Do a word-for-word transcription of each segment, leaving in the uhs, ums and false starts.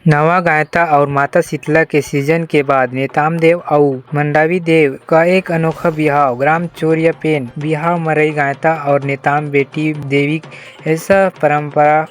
नवा गायता और माता शीतला के सीजन के बाद नेताम देव अउ मंडावी देव का एक अनोखा बिहाव, ग्राम चोरिया पेन बिहाव, मरई गायता और नेताम बेटी देवी, ऐसा परंपरा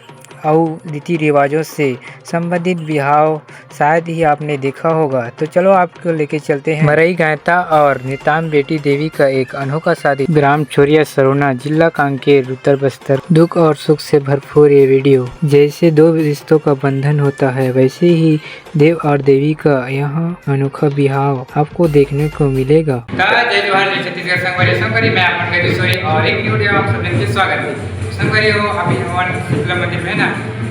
अउ रीति रिवाजों से संबंधित बिहाव शायद ही आपने देखा होगा। तो चलो आपको लेके चलते हैं मरई गायता और नेताम बेटी देवी का एक अनोखा शादी। ग्राम छोरिया सरोना, जिला कांकेर, उत्तर बस्तर। दुख और सुख से भरपूर ये वीडियो। जैसे दो रिश्तों का बंधन होता है, वैसे ही देव और देवी का यहाँ अनोखा बिहाव आपको देखने को मिलेगा। त जय जोहार, जय छत्तीसगढ़ संगवारी, संगवारी, मैं आपन गरीब सोरी और एक न्यू वीडियो में आप सबके स्वागत है। संगवारी हो, अभी हमारे शीतला मंदिर में है ना,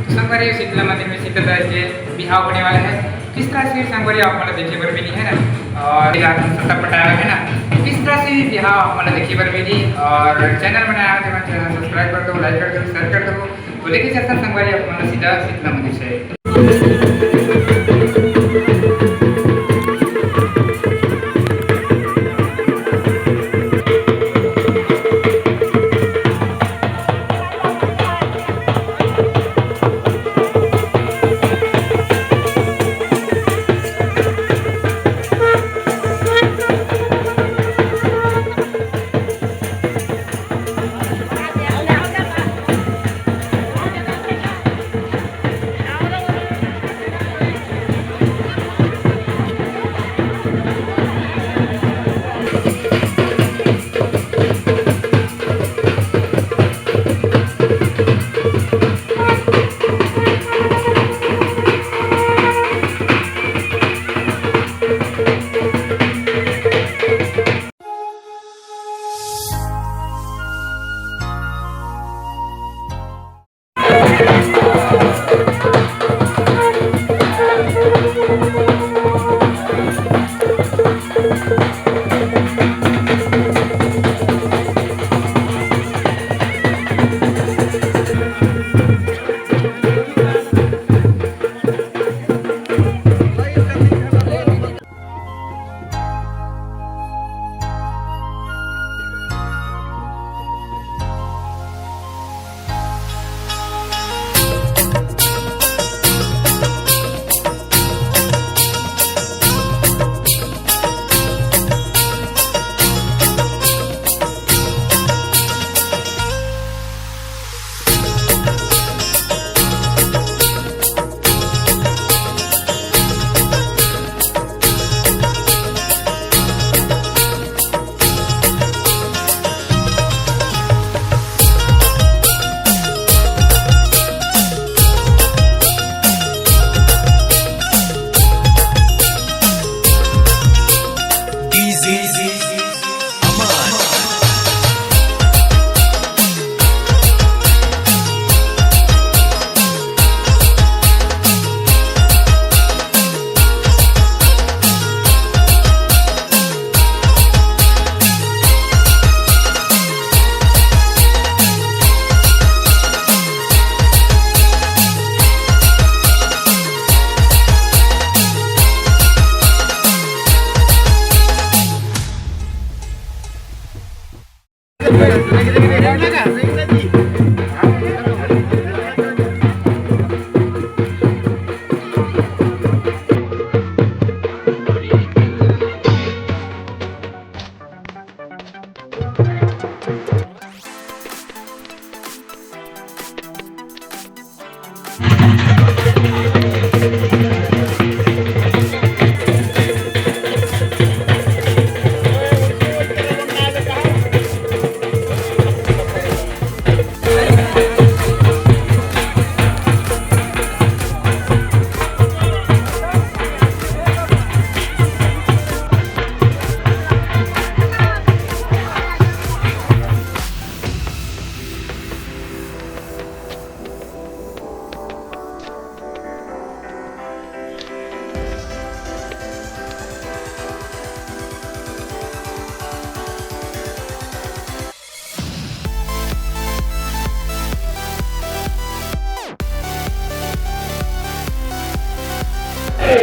तो संगवारी हो, शीतला मंदिर में शीतला दहज के बिहाव होने वाला है। किस तरह से संगवारी आप मतलब देखे बर मिली है ना, और ये रात में सत्ता पटाया है ना, किस तरह से बिहाव आप मतलब देखे बर मिली, और चैनल बनाया है तो चैनल सब्सक्राइब कर दो, लाइक कर दो, शेयर कर दो। तो लेके चलता संगवारी आप मतलब सीधा शीतला मंदिर से।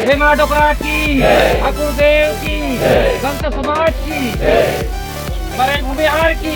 हे माँ डोकरा की, ठाकुर देव की, संत समाज की, मरई भूमिहार की।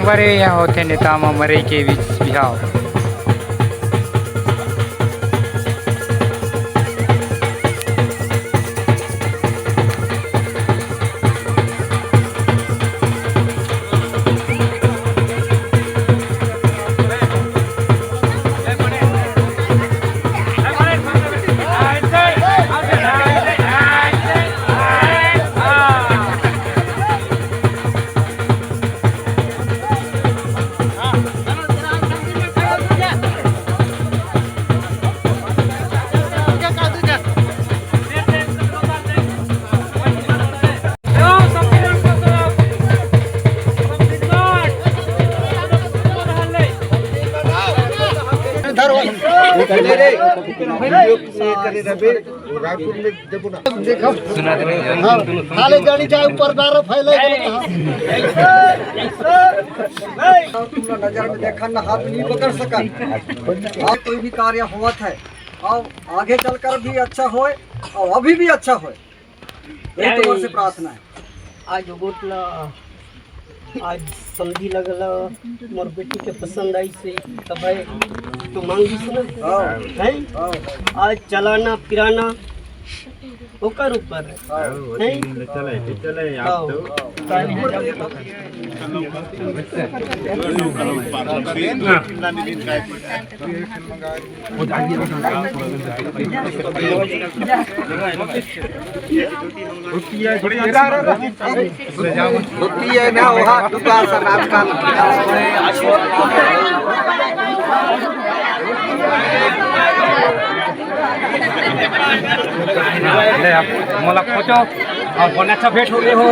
बरे यहाँ होथे नेता म मरई के बीच बिहाव। नजर में देखन ना, हाथ नहीं पकड़ सकन। और कोई भी कार्य होवत है, और आगे चलकर भी अच्छा होए, और अभी भी अच्छा होए, यही तुम्हारे से प्रार्थना है। आज गोट ला, आज समधी लगला, मोर बेटी के पसंद आई से, तब है तो मांगिस ना। हाँ। है? हाँ। आज चलाना फिराना ओकर ऊपर है। हाँ। है? चले, चले, आप हाँ। तो। ले, आप मोला खोजो, और बड़ा अच्छा भेंट हो गए हो।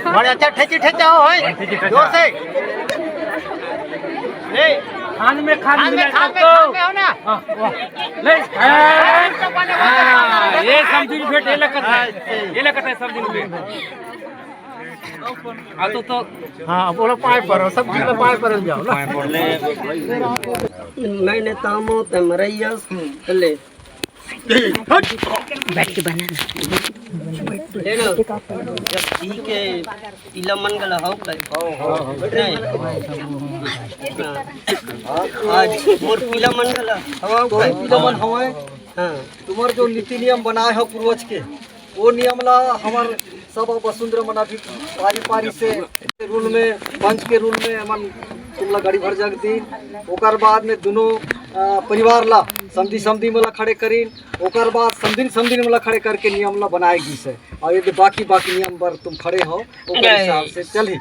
बड़ा अच्छा ठेची ठेचा हो, है? ठेची ठेचा। जोर से। ले। खान में खान खान में मिला खान सब में तो। खान में हो ना। हाँ, वाह। ले। हाँ, ये समधी भेंट, ये लगत है। ये लगत है समधी भेंट। हाँ, तो, तो। हाँ, बोलो पाए पर, सब चीज में पाए पर जाओ ना। मैं नेता मो ते मरैया, ले। बैठ के बना ना। ले ना, जब पी के पीला मन गला हो गए। नहीं। हाँ। आज मोर पीला मन गला हवा हो गए। पीला मन हवा है। हाँ। तुम्हार जो नीति नियम बनाए हो पूर्वज के, वो नियम ला हमर सब वसुंधरा मन अभी पारी पारी से रूल में, पंच के रूल में हमन तुमला गाड़ी भर जग दी। ओकर बाद में दोनों, अ, परिवार ला, समधी समधी मन ला खड़े करीन। ओकर बाद समधिन समधिन मन ला खड़े करके नियम ला बनाए गिस है। और ये बाकी बाकी नियम बर तुम खड़े हो, ओकर नहीं। हिसाब से चलही।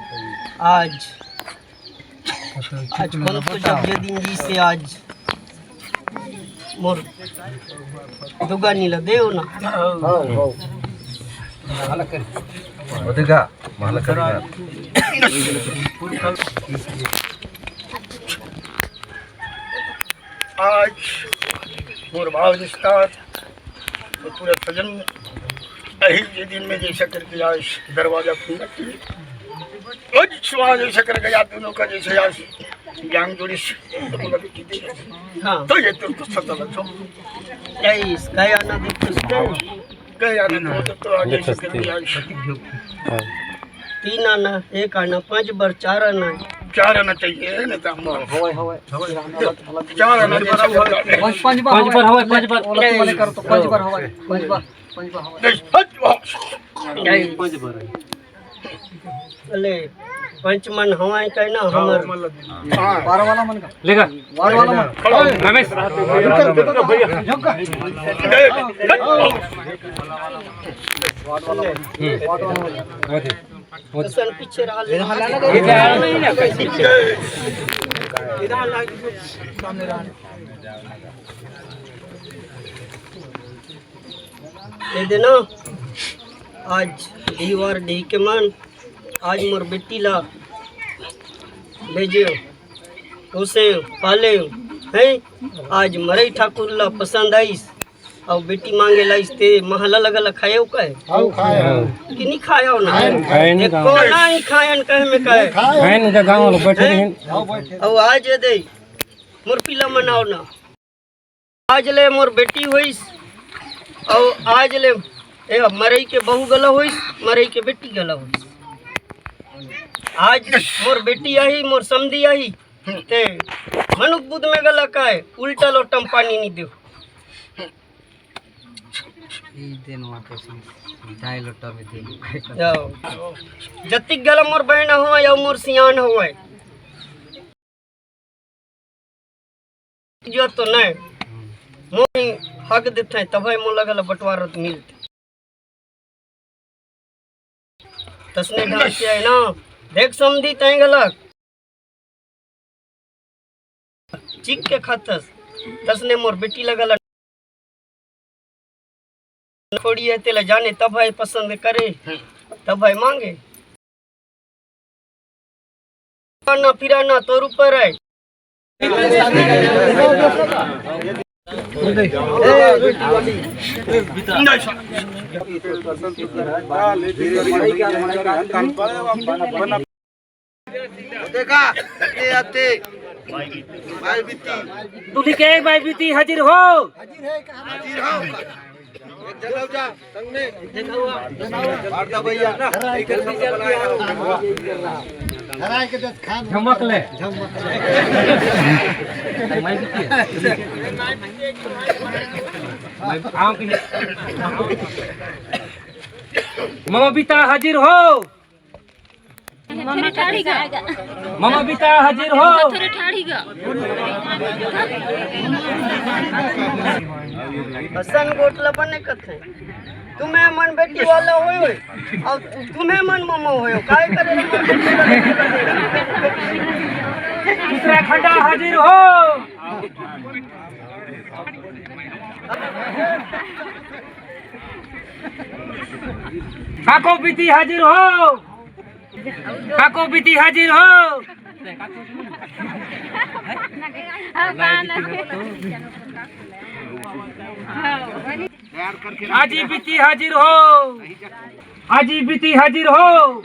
आज आज कोनो तो जग ये दिन जी से आज मोर दुगानी ला देव ना। हाँ, हाँ। ओदेगा, महला करेगा। आज मोर भाव विस्तार तो पूरा सजन अही ये दिन में जैसा करके आज दरवाजा खुला। आज सुबह जैसा करके आप दोनों का जैसे आज ज्ञान जोड़ी से तो बोला कि ठीक है। हाँ। तो ये तो कुछ सता लगा। क्या इस, क्या आना देखते हो? क्या आना तो, तो आगे से करके आज। हाँ। तीन आना, एक आना, पाँच बार, चार आना। चार आना चाहिए, नहीं तो हम हवाई, हवाई, हवाई। चार आना, पाँच, पाँच बार हवाई, पाँच बार। अलग से मने करो तो पाँच बार हवाई, पाँच बार, पाँच बार हवाई। नहीं, हट, हट। नहीं, पाँच बार है। अले, पंच मन हवाई का ना, हमर। हाँ। बारह वाला मन का। लेगा। वार्ड वाला मन। रमेश। झुक कर। वार्ड वाला मन। वार्ड वाला मन। ओके। ओके। सन पीछे रहा ले। इधर ला, सामने रहा। ए देना, आज दीवार डी के मन, आज मोर बेटी ला भेजे, उसे पाले, हैं? आज मरई ठाकुर ला पसंद आइस, अउ बेटी मांगे लाइस ते महला लगा ला खाए हो काहे? हाँ, खाए हो। कि नहीं खाए हो ना? खाए नहीं, एको खाए। ना ही खायन कहे में कहे। खाए नहीं, तो गाँव वाले बैठे हैं? हैं? हाँ, बैठे। अउ आज ये दे, मोर पीला मनाओ ना। आज ले मोर बेटी होइस, अउ आज ले ए मरई के बहू गला होइस, मरई के बेटी गला होइस। आज मोर बेटी आही, मोर समधी आही, ते मनुख बुध में गला काय, उल्टा लोटा में पानी नहीं देव। ई देन वहाँ पे ढाई लोटा में देन। जाओ। जतिक गला मोर बहन हो या मोर सियान हो, जो तो नहीं, मोर ही हक देते हैं, तब है मोला गला बंटवारा मिलते। तसने ढंग से है ना, देख समधी तय गलत चिक के खातस, तसने मोर बेटी लगा लड़ थोड़ी है, तेला जाने तब है पसंद करे, तब है मांगे। ना फिरा ना तोर ऊपर है। देखा, आते, आते। भाई बीती। दूल्ही के भाई बीती हाजिर हो। हाजिर हो। एक जन हो जा, संग में। देखा हुआ। वार्ता भैया ना। झमक ले। मामा बीता हाजिर हो। ममा ठाड़ी गा। ममा बीता हाजिर हो। थोड़े ठाड़ी गा। हसन गोटला बने कथे। तुम्हें मन बेटी वाला होय होय। और तुम्हें मन ममा होय हो। काय करे? दूसरा खंडा हाजिर हो। काको बीती हाजिर हो। काको बीती हाजिर हो। आजी बीती हाजिर हो। आजी बीती हाजिर हो।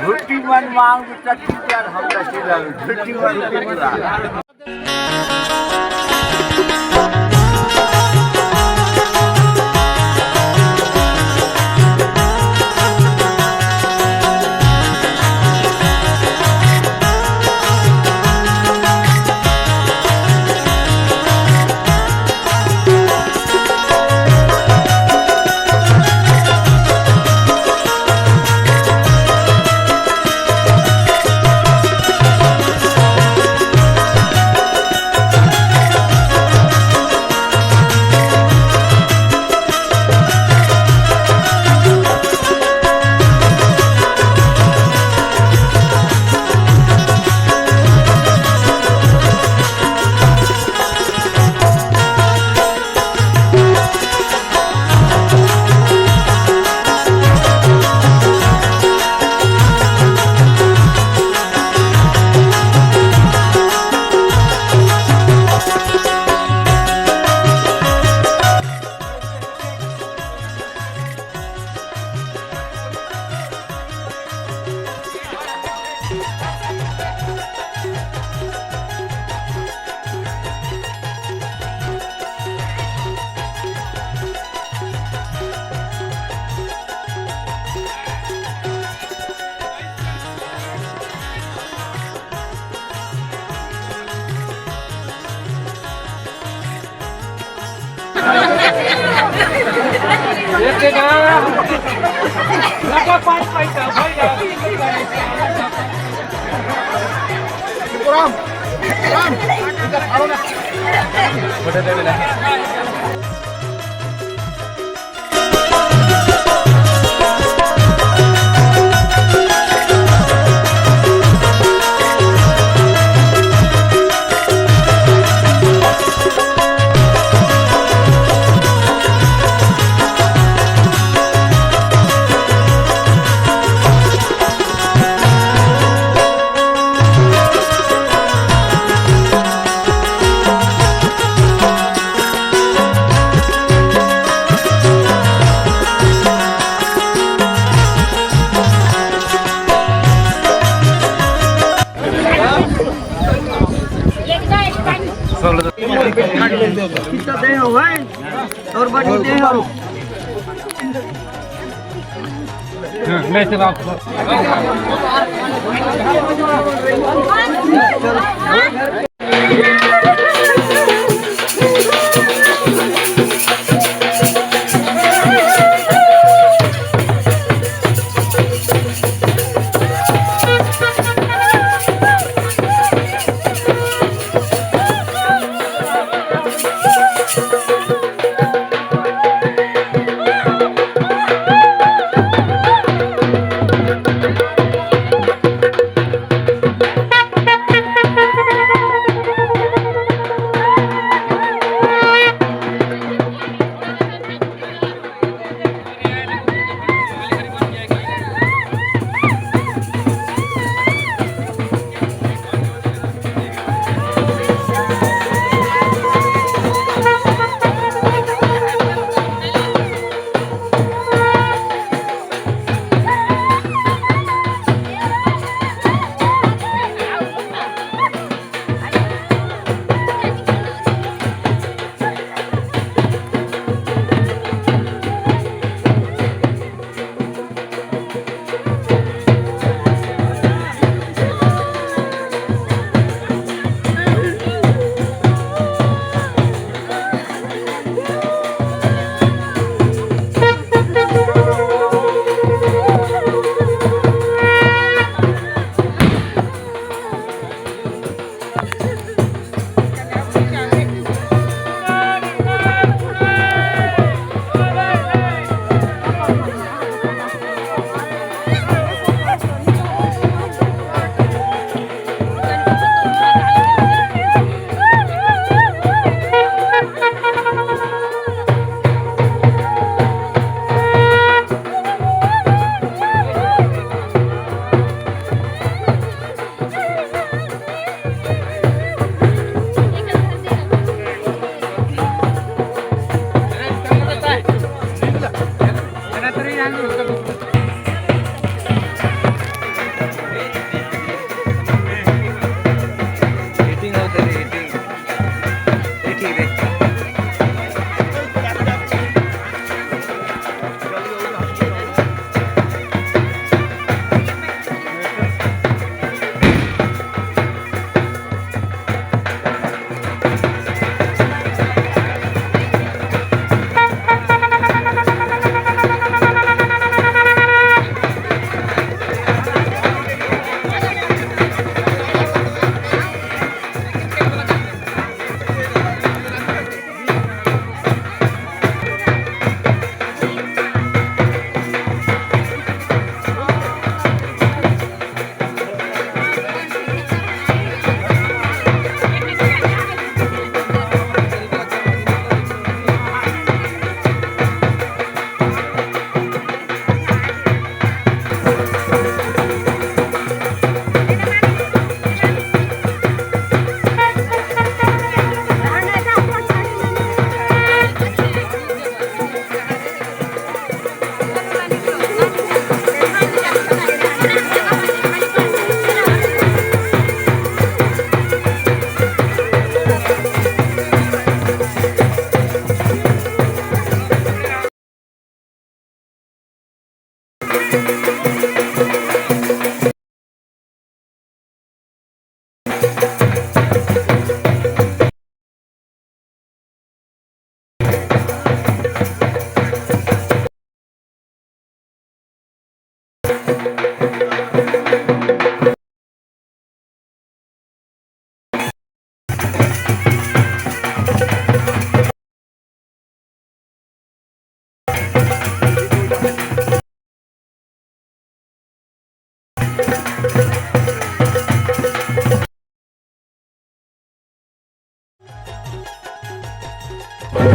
झूठी मन मांग, सच्ची प्यार हम रसीला, झूठी मन पूरा। कितना दे हो भाई? और बनी दे हो।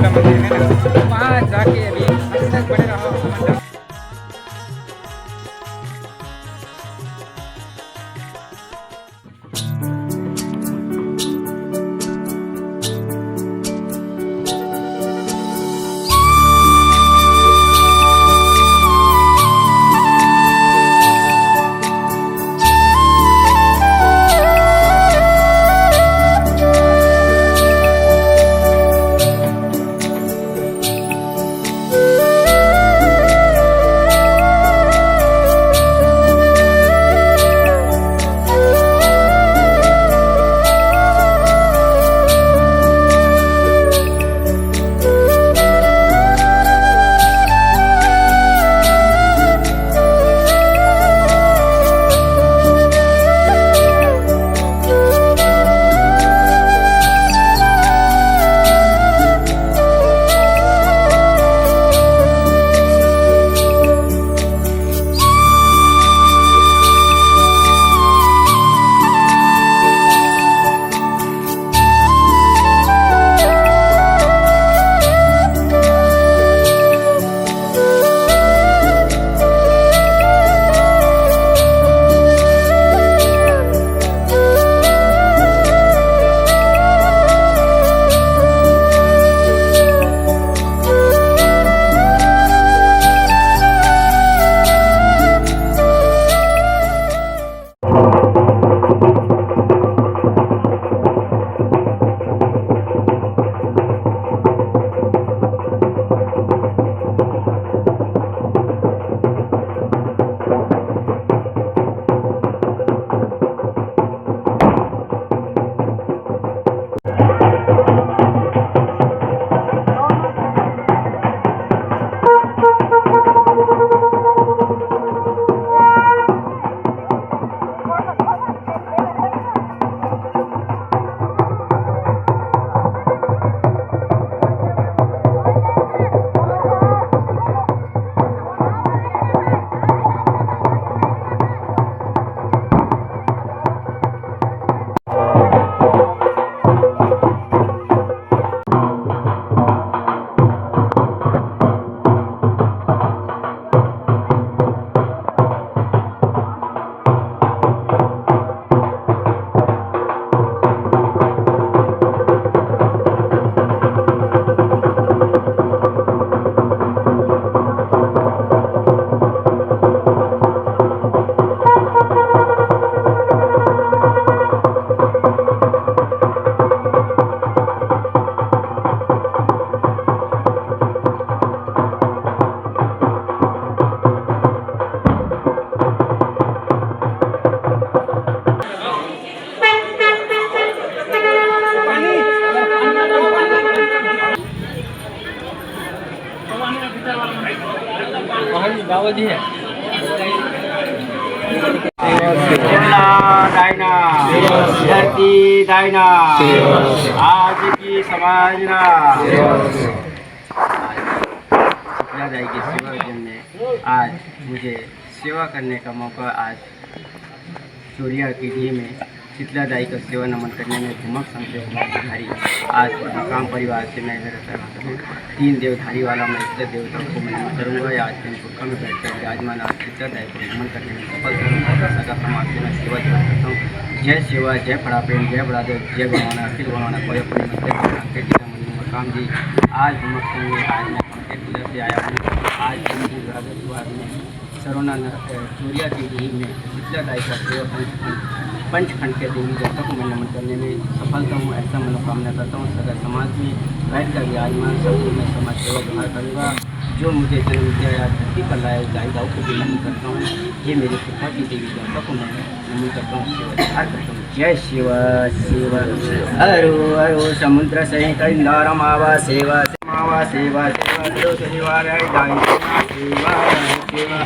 वहाँ जाके अभी अंत तक बने रहो। दाइना, धरती दाइना, आज की समाज ना। आज शीतला दाई के सेवा में आज मुझे सेवा करने का मौका आज चोरिया की डीह में शीतला दाई का सेवा नमन करने में भूमक संत देवधारी आज मकाम परिवार से मैं मेरा तरह तीन देवधारी वाला मैं इष्ट देवता को मैं नमन करूँगा। आज दिन पुरखा में बैठकर विराजमान आज शीतला दाई को नमन करने में सफल करूँगा। सदा समाज से मैं सेवा जुड़ा करता हूँ। जय सेवा, जय फड़ा प्रेम, जय बड़ा देव, जय गुणवाना, अखिल गुणवाना, कोई अपने मत के काम जी। आज भूमक संत में आज मैं पंकज पूजा से आया हूँ। आज हम राजा द्वार में सरोना नर-, अ, चोरिया की डीह में शीतला दाई का सेवा पंच, पंच, पंचखंड के देवी देवता को मैं नमन करने में सफलता हूँ, ऐसा मनोकामना करता हूँ। सदा समाज में बैठ कर विराजमान सबको मैं समाज सेवा व्यवहार करूँगा। जो मुझे जन्म दिया या धरती पर लाए, उस दाई दाऊ को भी नमन करता हूँ। ये मेरे पुरखा की देवी देवता को मैं नमन करता हूँ, सेवा व्यवहार करता हूँ। जय शिव, शिव। हरो हरो समुद्र सहित इंदार मावा सेवा, मावा सेवा, सेवा, सेवा, सेवा, सेवा, सेवा।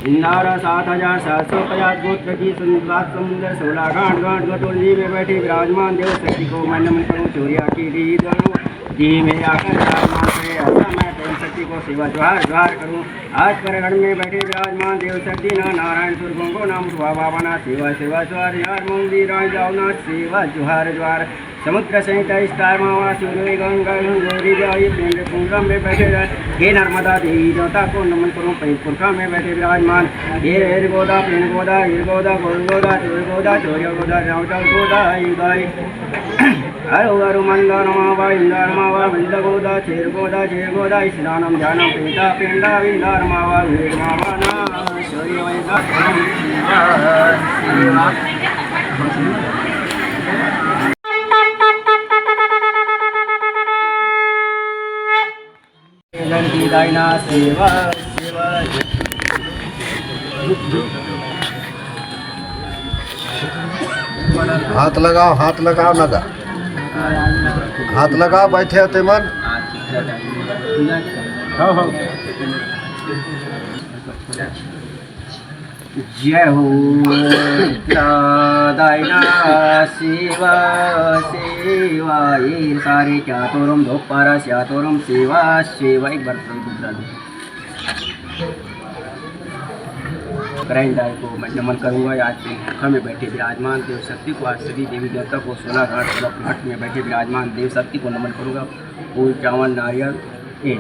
इंदारा सात हजार सात सौ पचास गोत्र की सुन-, सात समुद्र, सोलह घाट, घाट गतुल जी में बैठे विराजमान देव शक्ति को मैं नमन करूँ। चोरिया की डीह दोनों जी में आकर विराजमान है, ऐसा मैं प्रेम शक्ति को सेवा जोहार, जोहार करूँ। आज परगढ़ में बैठे विराजमान देव शक्ति ना नारायण सुर गंगो नाम सुहा बाबा ना सेवा, सेवा, जोहार, जोहार, मोंगी राय जाओ ना सेवा, जोहार, जोहार। समुद्र सहित स्टार मावा सूर्य गंगा गंगोरी जाई पिंड कुंगम में बैठे रहे। हे नर्मदा देवी देवता को नमन करूं, पै पुरखा में बैठे विराजमान। हे हेर गोदा, पेन गोदा, हीर गोदा, गोल गोदा, चोर गोदा, चोर गोदा, रावटा गोदा, आई गाई। हर हर मंदार मावा, इंदार मावा, विंद गोदा, चेर गोदा, चेर गोदा, स्नानम ध्यानम पेटा पेंडा, विंदार मावा, वीर मावा ना, सूर्य वैदा। हाथ लगाओ, हात लगाओ ना गा। हाथ लगाओ, बैठे हो ते मन। जय हो दादाइना सेवा सेवा। ये सारे क्या तोरम धोपारा क्या तोरम सेवा सेवा। एक बार प्रभु दादा। कराइन दाई को मैं नमन करूंगा। आज के मुखा में बैठे विराजमान देव शक्ति को, आज सभी देवी देवता को, सोलह घाट, सोलह घाट में बैठे विराजमान देव शक्ति को नमन करूंगा। फूल, चावल, नारियल, ये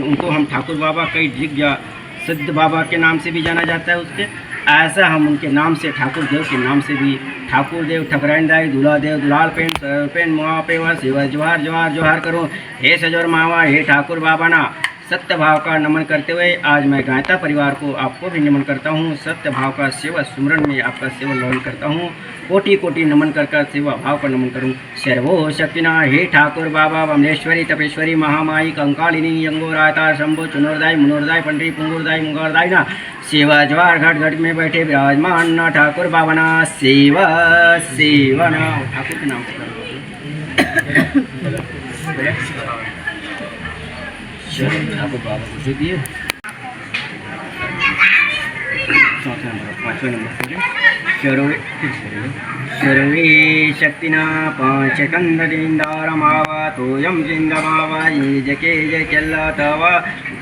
उनको हम ठाकुर बाबा कई दिग्गज सिद्ध बाबा के नाम से भी जाना जाता है उसके, ऐसा हम उनके नाम से, ठाकुर देव के नाम से भी, ठाकुर देव, ठकराइन दाई, दूल्हा देव, दुलाल पेन, सर पेन, मुआ पेवा, सेवा, जोहार, जोहार, जोहार करो। हे सजोर मावा, हे ठाकुर बाबा ना, सत्य भाव का नमन करते हुए आज मैं गायता परिवार को, आपको भी नमन करता हूँ। सत्य भाव का सेवा सुमरन में आपका सेवा नमन करता हूँ। कोटि कोटि नमन कर कर सेवा भाव का नमन करूँ। सर्वो शक्तिना हे ठाकुर बाबा बमलेश्वरी तपेश्वरी महामाई कंकालिनी यंगोरायता शंभो चुनोरदाई मुनोरदाई पंडरी पुंगुरदाई मुंगोरदाई ना सेवा ज्वार घट घट में बैठे विराजमान ना ठाकुर बाबा ना सेवा सेवा ना ठाकुर के नाम से करो। चलो, ठाकुर बाबा को दे दिए। चौथे नंबर, पांचवें नंबर पे सर्वे, सर्वे शक्तिना पांच कंद जिंदारमावा, तोयम जिंदमावा, ये जके जय चल्ला तवा।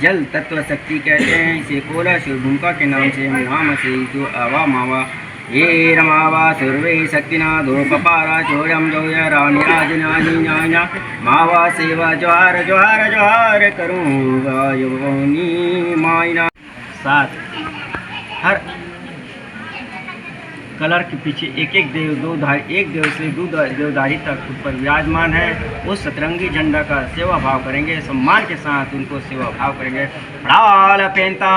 जल तत्व शक्ति कहते हैं इसे, कोला शिव भूमिका के नाम से हम नाम से जो आवा मावा। ये रमावा सर्वे शक्तिना धूपपारा चोरम जोय रानी राजनानी नाना मावा सेवा जोहार जोहार जोहार करूँगा योनी मायना। साथ हर कलर के पीछे एक एक देव, दो धारी, एक देव से दो दा-, देवधारी तक ऊपर विराजमान है। उस सतरंगी झंडा का सेवा भाव करेंगे, सम्मान के साथ उनको सेवा भाव करेंगे। प्रणाल पेंता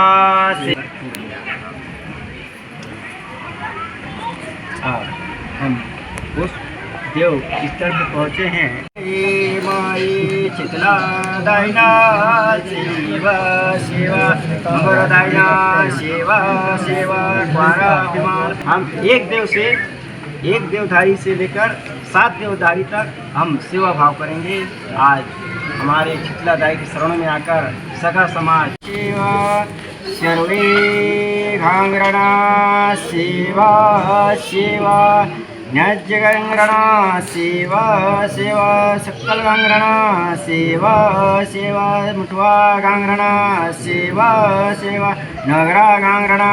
से हाँ, हम उस देव स्थल पर पहुँचे हैं। हे माई शीतला दायना सेवा सेवा, मंगल दायना सेवा सेवा, द्वारा हमार। हम एक देव से, एक देवधारी से लेकर सात देवधारी तक हम सेवा भाव करेंगे। आज हमारे शीतला दाई के शरण में आकर सखा समाज सेवा सर्वे घांगरणा सेवा सेवा। न्याज्य घांगरणा सेवा सेवा। सक्कल घांगरणा सेवा सेवा। मुठवा घांगरणा सेवा सेवा। नगरा घांगरणा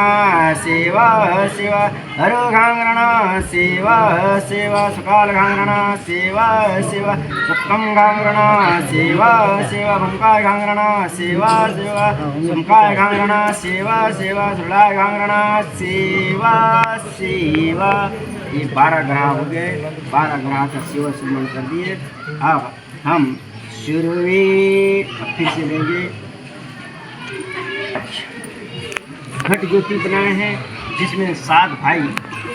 सेवा सेवा। अरु घांगरणा सेवा सेवा। सुकाल घांगरणा सेवा सेवा। सप्तम घांगरणा सेवा सेवा। बंकाय घांगरणा सेवा सेवा। समकाय घांगरणा सेवा सेवा। सुरलाय घांगरणा सेवा सेवा। ये बारह ग्रह हो गए, बारह ग्रह का सेवा सुमन कर दिए। अब हम सुरवे फिर से लेंगे। घट ज्योति बनाए हैं, जिसमें सात भाई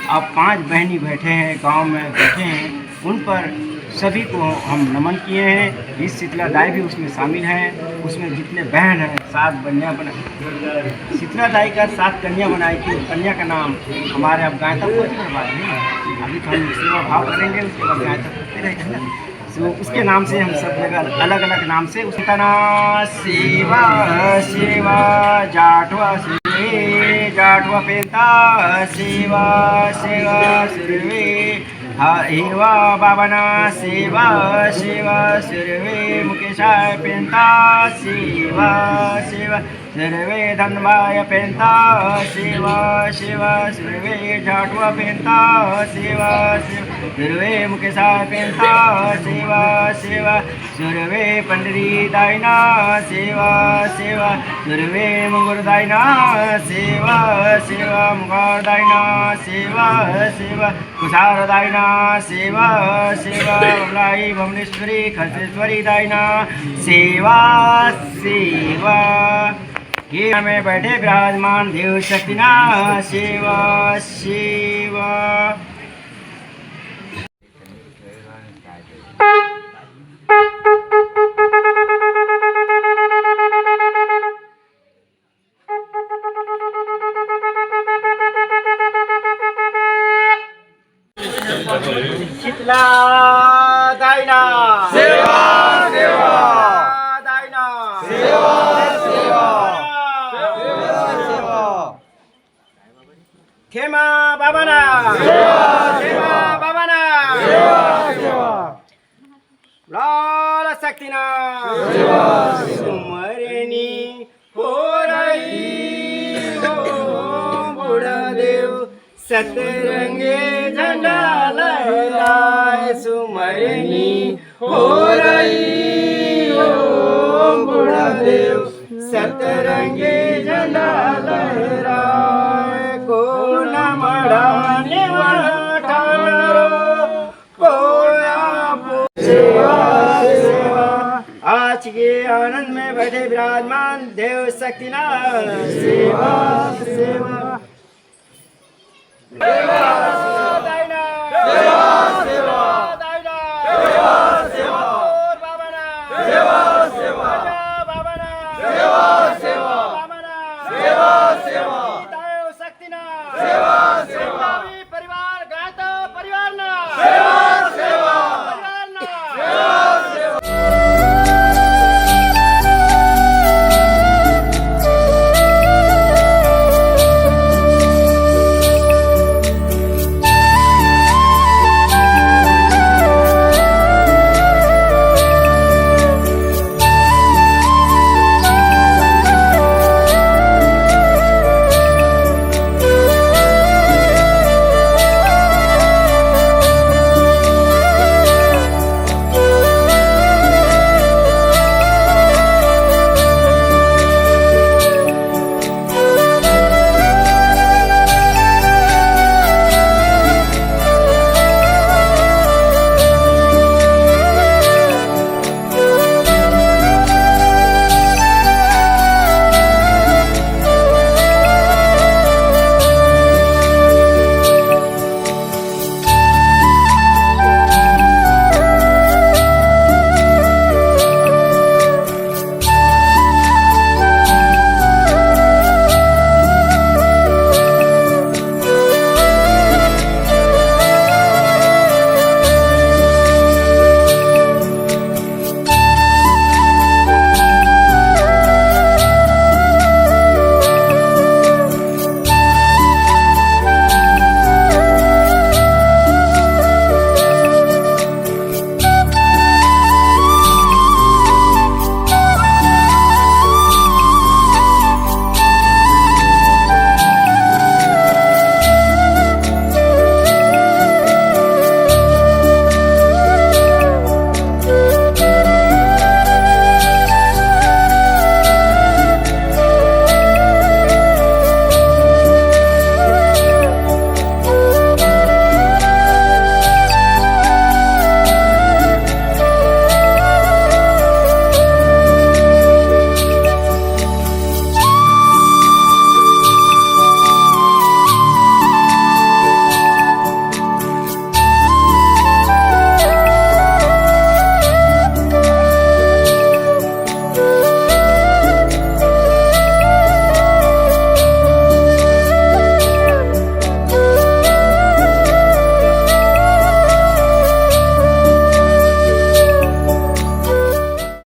और पांच बहनी बैठे हैं, गांव में बैठे हैं। उन पर सभी को हम नमन किए हैं। ये शीतला दाई भी उसमें शामिल हैं। उसमें जितने बहन हैं, सात कन्या बना, शीतला दाई का सात कन्या बनाई थी। कन्या का नाम हमारे अब गायता को नहीं, अभी तो हम सेवा भाव करेंगे, उसके बाद गायता करते रहेंगे ना। तो उसके नाम से हम सब जगह अलग अलग नाम से उसका नाम सेवा सेवा। जाटवा सुरवे, जाटवा पेंता सेवा सेवा। सुरवे हा-, हेवा बाबना सेवा सेवा। सुरवे मुकेशा पेंता सेवा सेवा। सुरवे धनवाय पेंता सेवा सेवा। सुरवे जाटवा पेंता सेवा सेवा। सुरवे मुकेशा पेंता सेवा सेवा। सुरवे पंडरी दायना सेवा सेवा। सुरवे मुंगुर दायना सेवा सेवा। मुंगार दायना सेवा सेवा। कुसार दायना सेवा सेवा। उलाई भुवनेश्वरी खसेश्वरी दायना सेवा सेवा। ये में बैठे विराजमान देव शक्ति ना सेवा सेवा। शीतला दायना सेवा सेवा। दायना सेवा सेवा। खेमा बाबा ना सेवा सेवा। बाबा ना सेवा सेवा। लाल शक्ति ना सेवा सेवा। सुमरनी हो रही हो बूढ़ा देव, सतरंगे झंडा लहराए। सुमरनी हो रही हो बूढ़ा देव, सतरंगे झंडा लहराए। कोना मड़ा नेवा ठाणो, कोया पो-, सेवा सेवा। आज के आनंद में बैठे विराजमान देव शक्ति ना सेवा सेवा। दायना सेवा सेवा। दायना सेवा सेवा। बाबा ना सेवा सेवा। बाबा ना सेवा सेवा। बाबा ना सेवा सेवा।